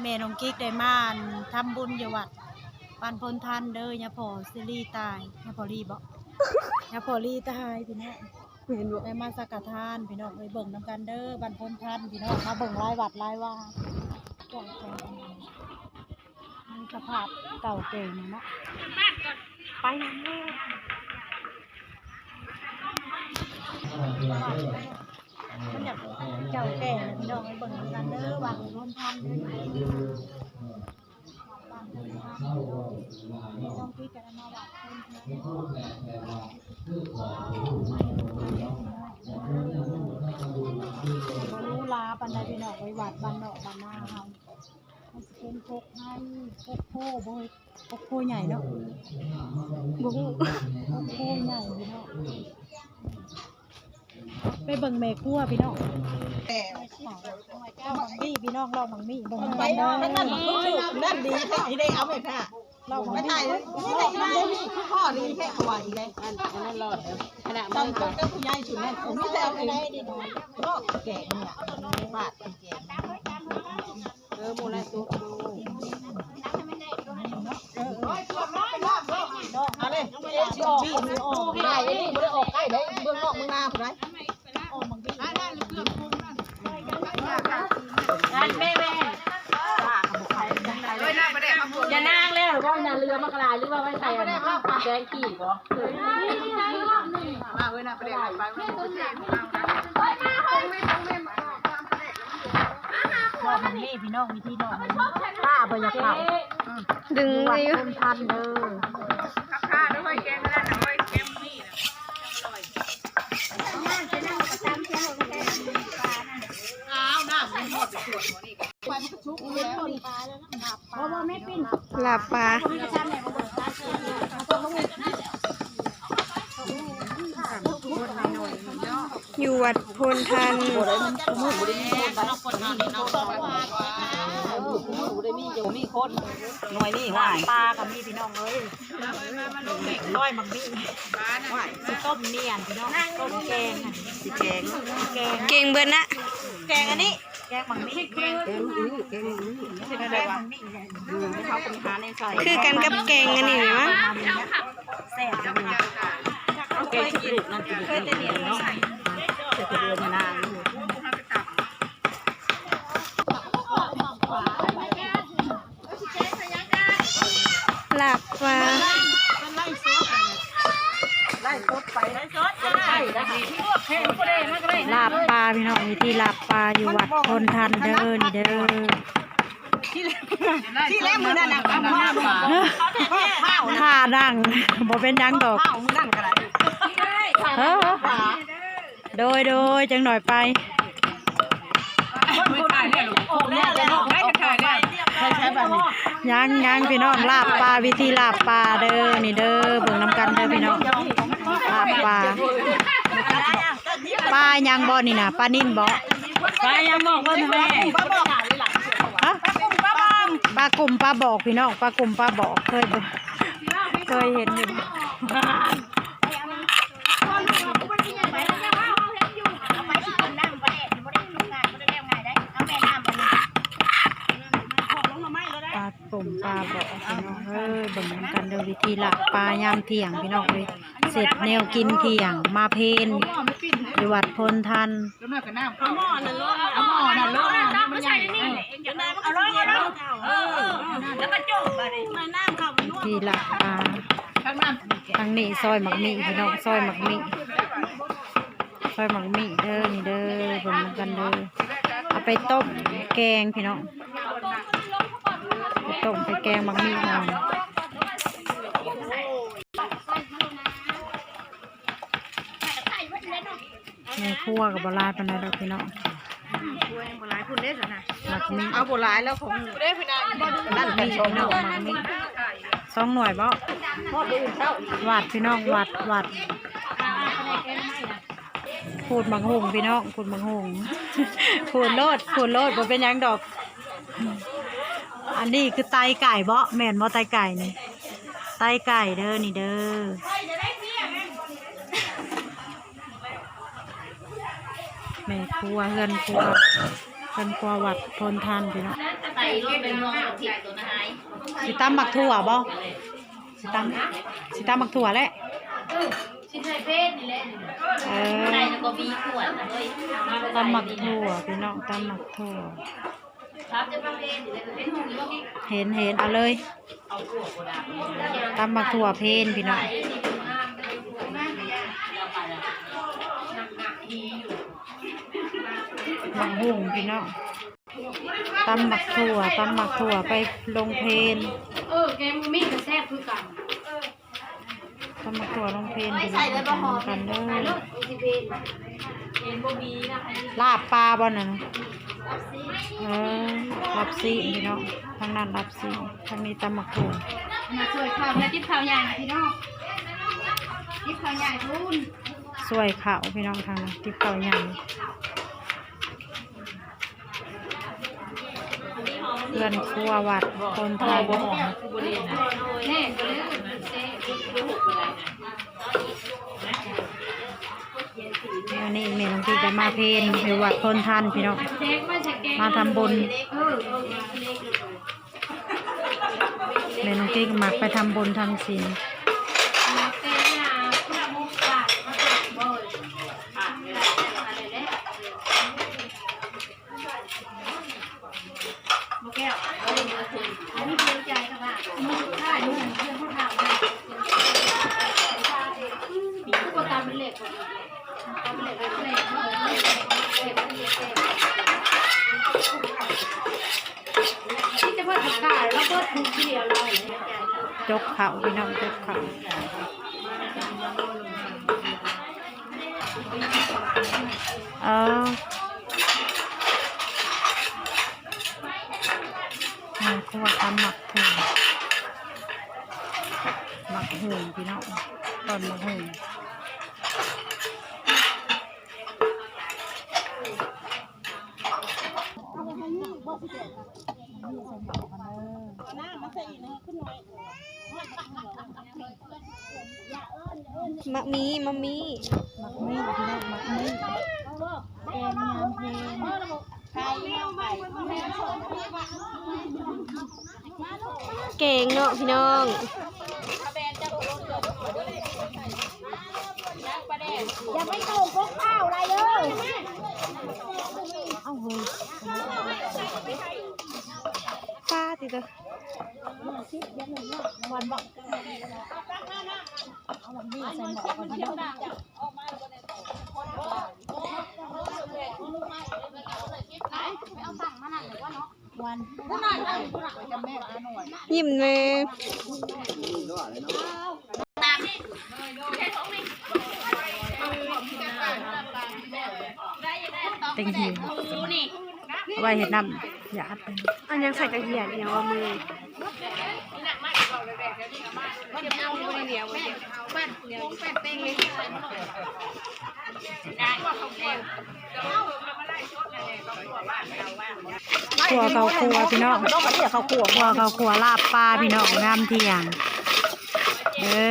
ແມ່ນ້ອງກິກໄດ້ມາ ອັນ ທຳບຸນຢູ່ວັດບ້ານໂພນທັນເດີ ຍາພໍ່ຊີລີຕາຍ ຍາພໍ່ລີບໍ ຍາພໍ່ລີຕາຍພີ່ນ້ອງ ແມ່ນບໍ່ ໄດ້ມາສັງຄະທານພີ່ນ້ອງເອີຍ ເບິ່ງນຳກັນເດີ ບ້ານໂພນທັນພີ່ນ້ອງ ມາເບິ່ງຫຼາຍວັດຫຼາຍວາ ມີສະພາບເກົ່າແກ່ເນາະ ໄປນຳເດີ. ມັນແບບເກົ່າແກ່ນະພີ່ນ້ອງ ໄປເບິ່ງນຳກັນເດີ ວັດໂພນທັນເດີ ວັດບ້ານໂພນທັນ ແມ່ນ້ອງກິກກະໄດ້ມາວັດໂພນທັນ ບໍ່ຫຼູຫຼາປານໃດພີ່ນ້ອງເອີຍ ວັດບ້ານນອກບ້ານນາເຮົາ ມັນຊິເປັນກົກໄຮ ກົກໂພ ບໍ່ ກົກໂພໃຫຍ່ເນາະ ບໍ່ຮູ້ ກົກໂພໃຫຍ່ພີ່ນ້ອງ ໄປເບິ່ງແມ່ຄົວພີ່ນ້ອງ ເຈົ້າບັກໝີ່ພີ່ນ້ອງ ເລາະບັກໝີ່ເບິ່ງນຳກັນເດີ ນັ້ນດີແທ້ ເລາະບັກໝີ່ ຄືພໍດີແທ້ ເຂົາວ່າອີກເດ້ ອັນ ອັນນັ້ນລອດເດີ ຂະໜາດເບິ່ງກັບຜູ້ໃຫຍ່ສຸດນັ້ນ ມີແຕ່ເອົາໄປເລາະແກງນີ້ລະ ບາດແກງ ເອີ ໝູ່ລະສຸກຢູ່ ເອີ ເອີ ເອົາເລີຍ ຊິອອກ ຊິອອກ ຖ່າຍໄອ້ນີ້ ບໍ່ໄດ້ອອກໃກ້ເດ້ ເບື້ອງນອກເບື້ອງນາພຸ້ນໃດ ອັນແມ່ ແມ່ ຢ່ານາງແລ້ວ ເວົ້ານາເຮືອມັນກະຫຼາຍ ຫຼືວ່າໄວ້ໃສ່ອັນແກງກີ່ບໍ? ລອກມັນນີ້ພີ່ນ້ອງ ວິທີລອກມັນນີ້ ປ້າບໍ່ຢາກເຂົ້າ ອືມ ດຶງຢູ່ ຄົນທັນເດີ ຂ້າດ້ວຍແກງນັ້ນ ໂອ້ຍ ແກງນີ້ນະ ອາ ນ້ຳມັນໝົດໄປຂວດນີ້ ລາບປາ ຢູ່ວັດໂພນທັນ ບໍ່ໄດ້ມີຄົນ ໜ່ວຍນີ້ ລາບປາກະມີພີ່ນ້ອງເອີຍ ກ້ອຍໝາກມີ້ ຊິຕົ້ມເໜ້ອ ພີ່ນ້ອງ ຕົ້ມແກງ ຊິແກງ ແກງ ເກັ່ງເບິດນະ ແກງອັນນີ້ ແກງບັກໝີ່ ແກງບັກໝີ່ ແກງບັກໝີ່ ອືມ ເຮົາກໍຫາແນວໃສ່ ຄືກັນກັບແກງອັນນີ້ແຫຼະວະ ແຊບ ເຮົາເຄີຍກິນ ເຄີຍແຕ່ໜຽວເນາະ ລາບປາ ລາບປາພີ່ນ້ອງ ວິທີລາບປາຢູ່ວັດໂພນທັນເດີ ນີ້ເດີ ທີ່ແລກມື້ນັ້ນນະ ຖ້ານັ່ງ ບໍ່ເປັນຫຍັງດອກ ເອີ ໂດຍ ໂດຍ ຈັກໜ້ອຍໄປ ຍັງ ຍັງ ພີ່ນ້ອງ ລາບປາ ວິທີລາບປາເດີ ນີ້ເດີ ເບິ່ງນຳກັນເດີພີ່ນ້ອງ ລາບປາ ປາຫຍັງບໍນີ້ນະ ປານິນບໍ ປາຫຍັງບອກເພິ່ນແມ່ ຮະ ປາກຸ້ມ ປາບອກ ພີ່ນ້ອງ ປາກຸ້ມ ປາບອກ ເຄີຍ ເຄີຍເຫັນຢູ່. ປາຕົ້ມປາບອກ ພີ່ນ້ອງເອີຍ ເບິ່ງນຳກັນເດີ ວິທີລາບປາຍາມທ່ຽງ ພີ່ນ້ອງເອີຍ ເສັດແນວກິນທ່ຽງ ມາເພນຢູ່ວັດໂພນທັນ. ເອົາໝໍ້ນັ້ນລົງ ເອົາໝໍ້ນັ້ນລົງ ມັນໃຫຍ່ ເອີ ເອົາລົງ ເອົາລົງ ເອີ ເອີ ແລ້ວກໍຈຸບບາດນີ້ ມານ້ຳເຂົ້າ ວິທີລາບປາ ທາງນີ້ຊອຍໝາກມີ້ ພີ່ນ້ອງ ຊອຍໝາກມີ້ ຊອຍໝາກມີ້ເດີ ນີ້ເດີ ເບິ່ງນຳກັນເດີ ເອົາໄປຕົ້ມແກງ ພີ່ນ້ອງ ໄປຕົ້ມໄປແກງໝາກມີ້ອ່ອນ. ແມ່ຄົວກໍບໍ່ຫຼາຍປານໃດດອກພີ່ນ້ອງ ຄົວຍັງບໍ່ຫຼາຍ ພຸ້ນເດ້ຊັ້ນນະ ໝາກມີ້ ເອົາບໍ່ຫຼາຍແລ້ວຂອງ ນັ້ນແມ່ນສອງໜ່ວຍ ໝາກມີ້ ສອງໜ່ວຍບໍ? ຫວາດພີ່ນ້ອງ ຫວາດ ຫວາດ ຂູດໝາກຫຸ່ງພີ່ນ້ອງ ຂູດໝາກຫຸ່ງ ຂູດໂລດ ຂູດໂລດ ບໍ່ເປັນຫຍັງດອກ. ອັນນີ້ຄືໄຕໄກ່ບໍ? ແມ່ນບໍ່ ໄຕໄກ່ນີ້? ໄຕໄກ່ເດີ ນີ້ເດີ ແມ່ຄົວ ເຮືອນຄົວ ເຮືອນຄົວວັດໂພນທັນ ພີ່ນ້ອງ. ຊິຕຳໝາກຖົ່ວບໍ່? ຊິຕຳ ຊິຕຳໝາກຖົ່ວແຫຼະ. ເອີ ຊິໃສ່ເຜັດນີ້ແຫຼະ. ເອີ ໃສ່ແລ້ວກໍບີຂວດເລີຍ. ຕຳໝາກຖົ່ວພີ່ນ້ອງ ຕຳໝາກຖົ່ວ. ເຫັນ ເຫັນ ເອົາເລີຍ. ຕຳໝາກຖົ່ວເພັນພີ່ນ້ອງ ໝາກຫຸ່ງພີ່ນ້ອງ. ຕຳໝາກຖົ່ວ ຕຳໝາກຖົ່ວໄປລົງເພັນ. ເອີ ແກງໝູ່ມີກໍແຊບຄືກັນ. ຕຳໝາກຖົ່ວລົງເພັນ ໃສ່ເລີຍບໍ່ຫອມ ກັນເດີ. ລາບປາບໍ່ນັ້ນ? ເອີ ລາບຊີ້ນພີ່ນ້ອງ ທາງນັ້ນລາບຊີ້ນ ທາງນີ້ຕຳໝາກຖົ່ວ. ມາຊ່ວຍເຂົາ ມາຈິບເຂົ້າໃຫຍ່ພີ່ນ້ອງ ຈິບເຂົ້າໃຫຍ່ພຸ້ນ. ຊ່ວຍເຂົາພີ່ນ້ອງ ທາງນັ້ນຈິບເຂົ້າໃຫຍ່. ເຮືອນຄົວວັດໂພນທັນ. ມື້ນີ້ແມ່ນ້ອງກິກໄດ້ມາເພັນຢູ່ວັດໂພນທັນພີ່ນ້ອງ ມາທຳບຸນ. ແມ່ນ້ອງກິກມັກໄປທຳບຸນທຳສິນ. ຈົກເຂົ້າພີ່ນ້ອງ ຈົກເຂົ້າ. ເອີ ແມ່ຄົວຕຳໝາກຫຸ່ງ ໝາກຫຸ່ງພີ່ນ້ອງ ຕອນໝາກຫຸ່ງ. ໝາກມີ ໝາກມີ ໝາກມີພີ່ນ້ອງ ໝາກມີ ແກງຍາມເພັນ. ແກງເນາະພີ່ນ້ອງ. ຢ່າໄປໂຕກົກເອົາໄດ້ເດີ. ເອົ້າເຮີຍ ປາຕິເດີ. ຍິ້ມແນ່ ເຕັງຫີວ ໄວ້ເຮັດນ້ຳຢາດ. ອັນຍັງໃສ່ກະຫຽດຫຍັງວ່າມື້. ຂົ້ວເຂົ້າຂົ້ວພີ່ນ້ອງ ຂົ້ວເຂົ້າຂົ້ວລາບປາພີ່ນ້ອງ ຍາມທ່ຽງເດີ.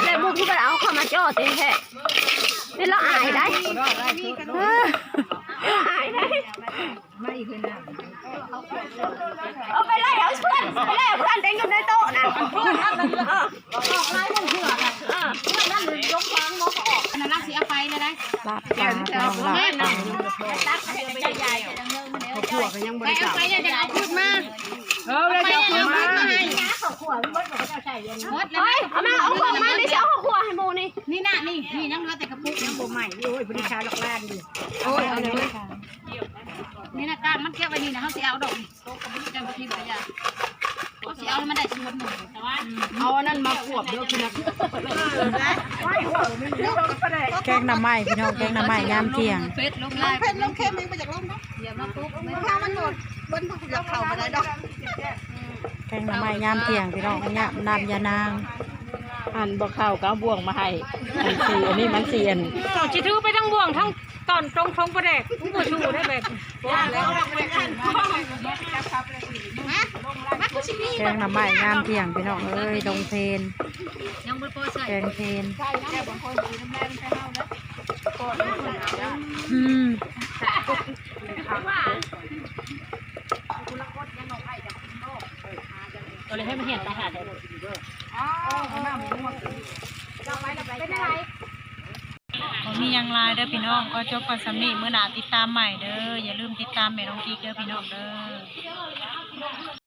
ແລ້ວໝູ່ຜູ້ເພິ່ນເອົາເຂົ້າມາຈໍ້ເຕັມແທ້ ເປັນລະອາຍໄດ໋ ລະອາຍໄດ໋. ເອົາໄປໄລ່ເອົາເພື່ອນ ໄປໄລ່ເອົາເພື່ອນເຕັງຢູ່ໃນໂຕະນະ. ເອີ ອອກລາຍໜຶ່ງເທື່ອນະ. ເອີ ເພື່ອນນັ້ນລົງທາງມອງກໍອອກ ອັນນັ້ນລາວຊິເອົາໄປແລ້ວໄດ໋. ລາບປາ ລາບປາ ຕັກໃຫ້ໃຫຍ່ໆ ເຂົາຂົ້ວກໍຍັງບໍ່ໄດ້ ໄປເອົາໄປ ເອົາຄືນມາ. ເອີ ໄປເອົາຄືນມາ ເຂົາຂົ້ວມັນເບິດ ເຂົາເຈົ້າໃສ່ອັນນີ້ ເບິດແລ້ວ. ເອີຍ ເອົາມາ ເອົາຂອງມາ ນີ້ຊິເອົາເຂົ້າຂົ້ວໃຫ້ໝູ່ນີ້. ນີ້ນະ ນີ້ ນີ້ຍັງເຫຼືອແຕ່ກະປຸກ ຍັງບໍ່ໄໝ້. ໂອ້ຍ ບໍ່ໄດ້ຂາຍດອກລ້ານນີ້. ໂອ້ຍ ເອົາເລີຍ. ນີ້ນະ ກ້ານມັນເກັບໄວ້ນີ້ນະ ເຮົາຊິເອົາດອກນີ້ ເຈົ້າບໍ່ຖິ້ມບໍ່ຢາ ເຮົາຊິເອົາໃຫ້ມັນໄດ້ສ່ວນໜຶ່ງ. ເອົາອັນນັ້ນມາຄວບເດີ ຄືນະ. ແກງໜໍ່ໄມ້ພີ່ນ້ອງ ແກງໜໍ່ໄມ້ຍາມທ່ຽງ. ເຜັດລົງຫຼາຍ ເຜັດລົງເຄັມ ຍັງບໍ່ຢາກລົງນະ. ຢ່າມາປຸກ ພາມັນໂດດ ເບິ່ງເຂົາບໍ່ໄດ້ດອກ. ແກງໜໍ່ໄມ້ຍາມທ່ຽງພີ່ນ້ອງ ຍາມນ້ຳຍານາງ. ອັນບໍ່ເຂົ້າກໍເອົາບ່ວງມາໃຫ້ ອັນຊິ ອັນນີ້ມັນຊິ ອັນ ເຈົ້າຊິຖືໄປທັງບ່ວງທັງ ຕອນຕົງຖົງປາແດກ ກູບໍ່ສູ້ໄດ້ແບບ. ແກງໜໍ່ໄມ້ຍາມທ່ຽງພີ່ນ້ອງເອີຍ ດົງເພັນ ແກງເພັນ. ອືມ. ເລີຍໃຫ້ມັນເຫັນຕາຫາແທ້. ອໍ ເອົານ້ຳມ່ວງ ເຈົ້າໄປແລ້ວໄປ ເປັນໄດ? ບໍ່ມີຫຍັງຫຼາຍເດີພີ່ນ້ອງ ຂໍຈົບພຽງສ່ຳນີ້ ມື້ໜ້າຕິດຕາມໃໝ່ເດີ. ຢ່າລືມຕິດຕາມແມ່ນ້ອງກິກເດີພີ່ນ້ອງເດີ.